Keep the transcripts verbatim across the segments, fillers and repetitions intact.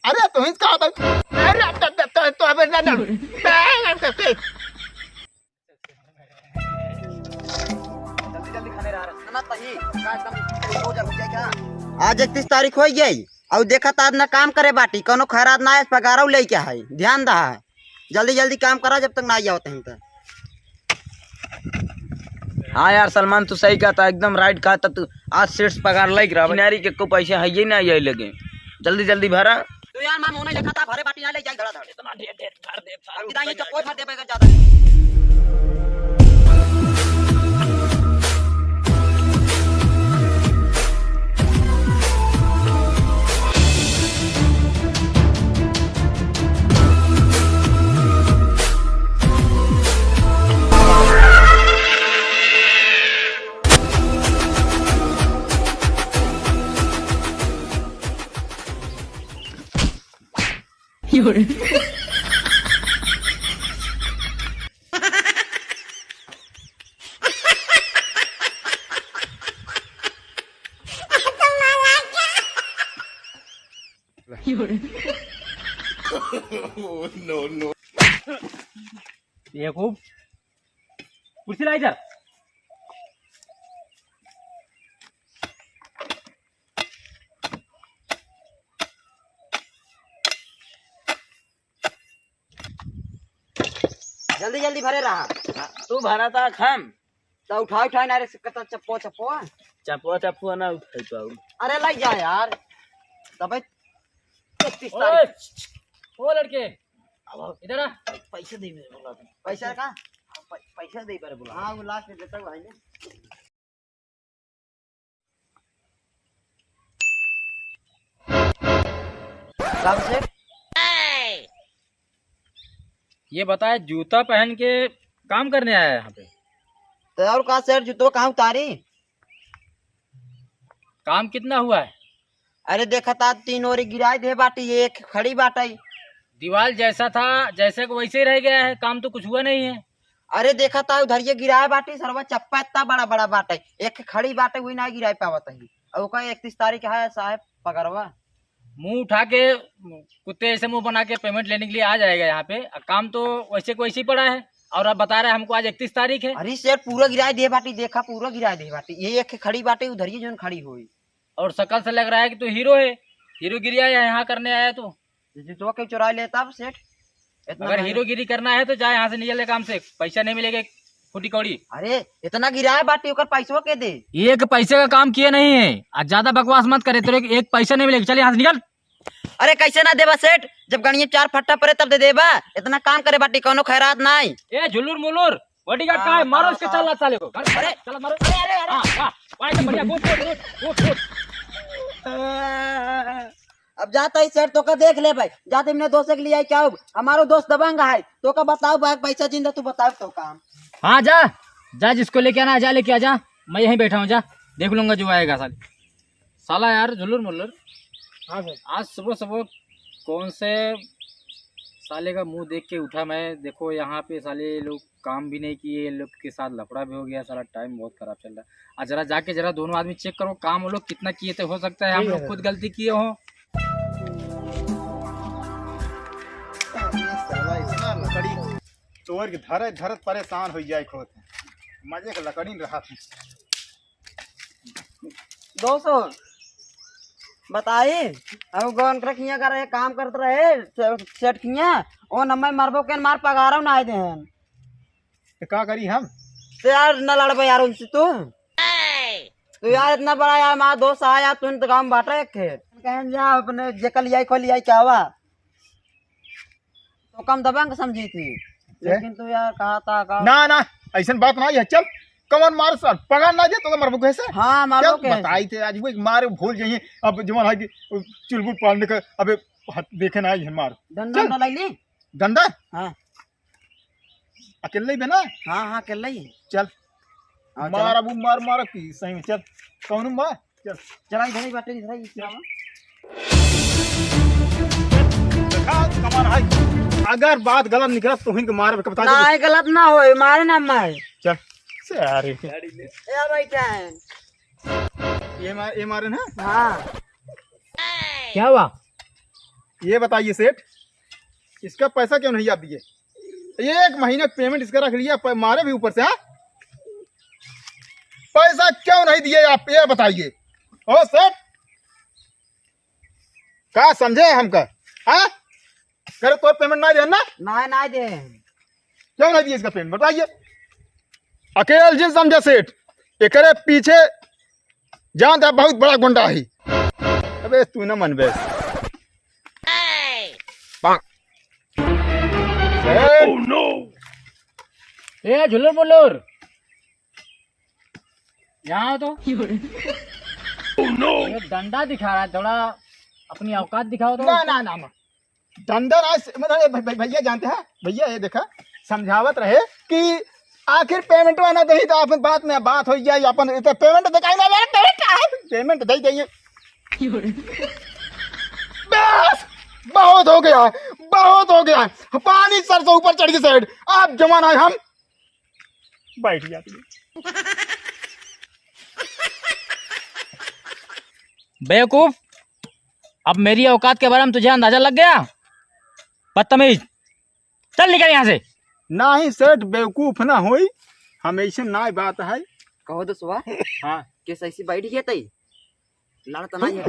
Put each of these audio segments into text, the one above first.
अरे, तू ही कहा था? अरे, तो, तो, तो, तो, अबे, ना, ना। जल्दी, जल्दी खाने रहा, रहा। ना, तही, का एकदम हो जा, हो जाए क्या? आज इकतीस तारीख होइ गई, अउ देखा त आज ना काम करे बाटी, कौनो खैरात ना है, पगारौ लेके है, ध्यान दहा। जल्दी जल्दी काम करा, जब तक ना आवत हैं त। हाँ यार सलमान, तू सही कहता, एकदम right कहता तू। आज सेठ से पगार लग रहा, किनारी के को पैसा है ये ना, यही लगे। जल्दी जल्दी भरा। तू यार, मैं मुंह नहीं देखा था, भरे बाटी ना ले जाई धड़ा धड़। इतना ढेर ढेर भर दे, अब इतना ये चप्पो भर दे, बैगन ज्यादा। Oh, no, no. ये खूब कुर्सी ला इधर। जल्दी जल्दी भरे रहा। तू भरा था हम। तो उठाओ उठाओ ना रे, कता चप्पो चप्पो। चप्पो चप्पो ना उठाई पाऊ। अरे लग जा यार। तबे इकतीस ओए, तारीख। ओ लड़के, अब इधर आ। पैसे दे मेरे बोला था। पैसा का? हाँ, पै-, पैसा दे पर बोला। हाँ, वो लास्ट में देता हूँ भाई ने। राम सेठ, ये बताए, जूता पहन के काम करने आया है यहाँ पे? तो और का सेठ, जूतो कहाँ उतारी? काम कितना हुआ है? अरे देखा ता, तीन ओरी गिराए दे बाटी, एक खड़ी बाटी। दीवाल जैसा था, जैसे को वैसे ही रह गया है, काम तो कुछ हुआ नहीं है। अरे देखा ता, उधर ये गिराए बाटी, सरवा चप्पा इतना बड़ा बड़ा बाटी, एक खड़ी बाटी, वही ना गिराए पावत है। और ओका इकतीस तारीख है साहब पगरवा। मुंह उठा के कुत्ते ऐसे मुंह बना के पेमेंट लेने के लिए आ जाएगा यहाँ पे। आ, काम तो वैसे को वैसे ही पड़ा है, और आप बता रहे हैं हमको आज इकतीस तारीख है। अरे सेठ, पूरा गिराए दे बाटी, देखा पूरा गिराए दे बाटी, ये एक खड़ी बाटी, उधर ये जोन खड़ी हुई। और शकल से लग रहा है कि तू हीरो है, हीरोगिरी आया यहाँ करने आया तू। जूतवा के चुरा लेता अब सेठ, इतना अगर महंगा। हीरोगिरी करना है तो जा यहाँ से, निकल ले काम से, पैसा नहीं मिलेगा फुटी कौड़ी। अरे इतना गिराए बाटी, ओकर पैसवा के दे? एक पैसे का काम किए नहीं है, आज ज्यादा बकवास मत करे, तेरे एक पैसा नहीं मिलेगा, चल यहाँ से निकल। अरे कैसे ना देबा सेठ, जब गणिये चार फट्टा परे तब दे देबा, इतना काम करे बाटी, कौनो खैरात नाई। ए झुल्लुर मुल्लुर, बॉडीगार्ड कहाँ है? हाँ, मारो हाँ, इसके, हाँ। चल साले को। अरे, चल मारो। अरे, अरे, अरे। हाँ, हाँ, पाए तो बढ़िया, good, good, good, good, good। अब जाता ही सेठ, तोका देख ले भाई, जाते हमने दोस्त के लिए आई क्या हो? हमारो दोस्त दबंग है, तोका बताओ भाई, पैसा जिंदा तू बताओ तो काम। हाँ जा, जा जिसको लेके आना है, जा लेके आ जा, मैं यहीं बैठा हूँ, जा देख लूंगा जो आएगा साले। साला यार झुल्लुर मुल्लुर, हाँ सर। आज सुबह सुबह कौन से साले का मुंह देख के उठा मैं। देखो यहाँ पे साले लोग काम भी नहीं किए, ये लोग के साथ लफड़ा भी हो गया, साला टाइम बहुत खराब चल रहा है। आज जरा जाके जरा दोनों आदमी चेक करो काम वो लोग कितना किए थे, हो सकता है हम ठीक है लोग सर। खुद गलती किए हों। साला इतना लकड़ी तोड़ के धरे धरत परेशान हो जाए खुद। मजे के लकड़ी रहा। दोस्तों, बताई, हम गौन के किया करे, काम करत रहे, से-, सेठ किया, ओ नम्मे मरबो के मार पगारो ना दे हैं। तो का करी हम? तो यार, न लड़बे यार उनसे तू। तो यार, इतना बड़ा यार, हमारा दोस्त आया, तू तो गाँव में बांटा एक थे। कहें जा, अपने जेकल आई, खोल आई, क्या हुआ? तो कम दबंग समझी थी, हैं? लेकिन तू यार कहा था का? ना, ना, ऐसन बात ना है, चल, कमन मार सर, पगार ना दे तो मरबो कैसे? हाँ, मारो चल, कैसे? बताई थे आज वो एक मारे भूल जाइए, अब जवान है कि चुलबुल पालने का, अबे हाथ देखे ना है मार। डंडा चल। उंडा लाई ली? डंडा? हाँ। अकेले ही बे ना? हाँ, हाँ, अकेले ही। चल। हाँ, मार चला। अब मार, मार की सही में, चल। कौन मार? चल। चला इधर ही बाटे, इधर ही चला। देखा, कमाल है। अगर बात गलत निकला तो इनके मार के बता दे। नहीं, गलत ना होए, मारे ना मारे। चल। सारे। ए भाई, क्या है? ये मार, ये मारे ना? हाँ। क्या हुआ? ये बताइए सेठ, इसका पैसा क्यों नहीं आप दिए? एक महीने का पेमेंट इसका रख लिया, प-, मारे भी ऊपर से, हाँ? पैसा क्यों नहीं दिए आप, ये बताइए। ओ सेठ, का समझे हमका, हाँ? करे तो पेमेंट ना दे ना? ना, ना दे। क्यों नहीं दिए इसका पेमेंट, बताइए। अकेल जिन समझे सेठ, एकरे पीछे जानता बहुत बड़ा गुंडा है। अबे तू ना मन बे। ए झुलुर मुलुर, यहाँ आओ तो। ये डंडा दिखा रहा है, थोड़ा अपनी औकात दिखाओ तो। ना, ना, ना, ना। डंडा ना, मतलब, ये भ-, भ-, भैया जानते हैं, भैया ये देखा, समझावत रहे कि आखिर पेमेंटवा ना देही तो अपन बात में बात हो जाए, अपन इतना पेमेंट दिखाई ना, पेमेंट, पेमेंट दे जाइए। बस, बहुत हो गया, बहुत हो गया, पानी सर से ऊपर चढ़ गई सेठ। आप जमाना है, हम बैठ जाते। बेवकूफ, अब मेरी औकात के बारे में तुझे अंदाजा लग गया? बदतमीज, चल निकल यहाँ से। नहीं सेठ, बेवकूफ ना होई, हम ऐसे ना बात है। कहो तो सुबह। हाँ। कैसे ऐसी बैठ गया तई? लड़ता नहीं है।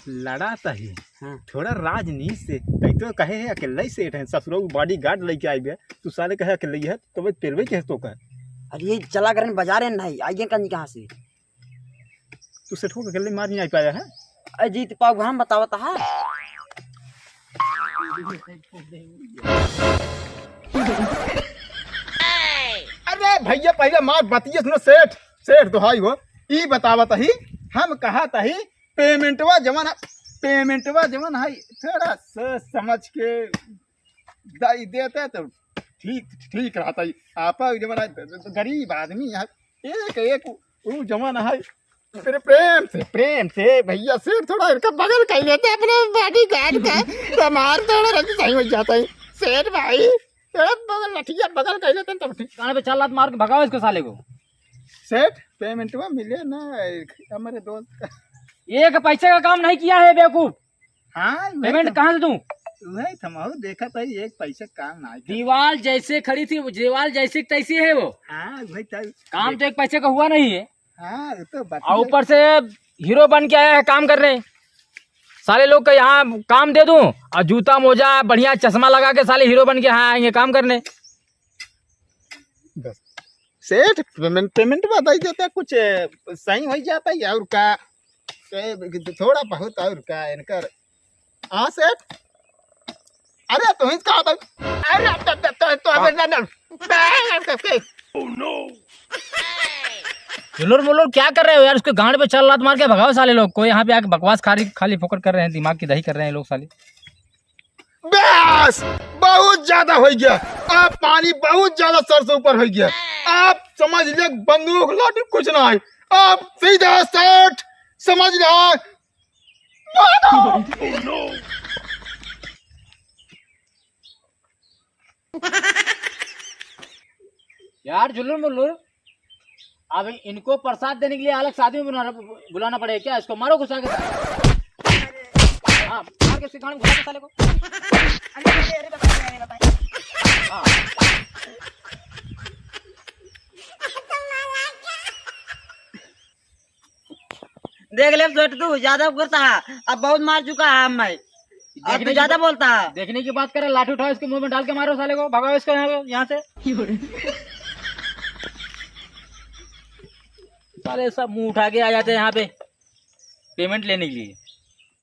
लड़ा तही। हाँ। थोड़ा राजनीति से, तई तो कहे है अकेले सेठ है, ससुरो बॉडी गार्ड लेके आई बे, तू साले कहे अकेले है, तो भाई तेरवे के तो कहे। अरे ये चला करन बाजार है नहीं, आइए कहीं कहाँ से? तू सेठ को अकेले मार नहीं आ पाया है? अरे जीत पाऊ हम बतावत हा। अरे भैया पहले मार बतिये सुनो सेठ, सेठ दोहाई हो, ई बतावत ही, हम कहा तही पेमेंटवा जवन है, पेमेंटवा जवन है, थोड़ा सोच समझ के दे देते तो ठीक, ठीक रहता है। आपा जवन है, गरीब आदमी है, एक, एक ऊ जवन है, फिर प्रेम से, प्रेम से भैया सेठ थोड़ा इनका बगल कर लेते अपने बॉडी गार्ड का, तो हमार थोड़ा रंग सही हो जाता है। सेठ भाई, थोड़ा बगल लठिया बगल कर लेते तब ठीक। गाने पे चार लात मार के भगाओ इसको साले को। सेठ, पेमेंटवा मिले ना हमारे दोस्त का। एक पैसे का काम नहीं किया है बेवकूफ। हाँ, वही पेमेंट तो, कहाँ से दूं? वही तो हम देखा था, एक पैसे काम ना आया। दीवाल जैसे खड़ी थी, वो दीवाल जैसे की तैसी है वो। हाँ, वही तो। काम तो एक पैसे का हुआ नहीं है। हाँ, वो तो बात और है। ऊपर से हीरो बन के आया है काम करने। साले लोग का यहाँ काम दे दूं और जूता मोजा बढ़िया चश्मा लगा के साले हीरो बन के यहाँ आएंगे काम करने। बस। सेठ, पेमेंट, पेमेंट बताई देते, कुछ, ए, सही हो जाता है और का, ए, थोड़ा बहुत और का इनकर। हाँ सेठ, अरे तू ही कहा था, अरे तो, तो, तो, तो अबे ना, ना, बे-, के-, के-, झुलुर मुलुर क्या कर रहे हो यार? उसके गांड पे चार लात मार के भगाओ साले लोग को। यहाँ पे आके बकवास खाली, खाली फोकट कर रहे हैं, दिमाग की दही कर रहे हैं लोग साले। बस, बहुत ज्यादा हो गया। अब पानी बहुत ज्यादा सर से ऊपर हो गया। आप समझ ले, बंदूक लाठी कुछ ना है। आप सीधा सेठ समझ ले। यार झुलुर मुलुर, अब इनको प्रसाद देने के लिए अलग से आदमी बुलाना, बुलाना पड़ेगा क्या? इसको मारो घुसा के। हाँ, मार के इसके कान में घुसा के साले को। हाँ। देख ले सेठ, तू ज्यादा करता है, अब बहुत मार चुका है हम मैं। अब देखने तू की ज्यादा बा-, बोलता है। देखने की बात करे, लाठी उठाओ, इसके मुंह में डाल के मारो साले को, भगाओ इसको यहाँ पे, यहाँ से। साले सब मुंह उठा के आ जाते हैं यहाँ पे पेमेंट लेने के लिए।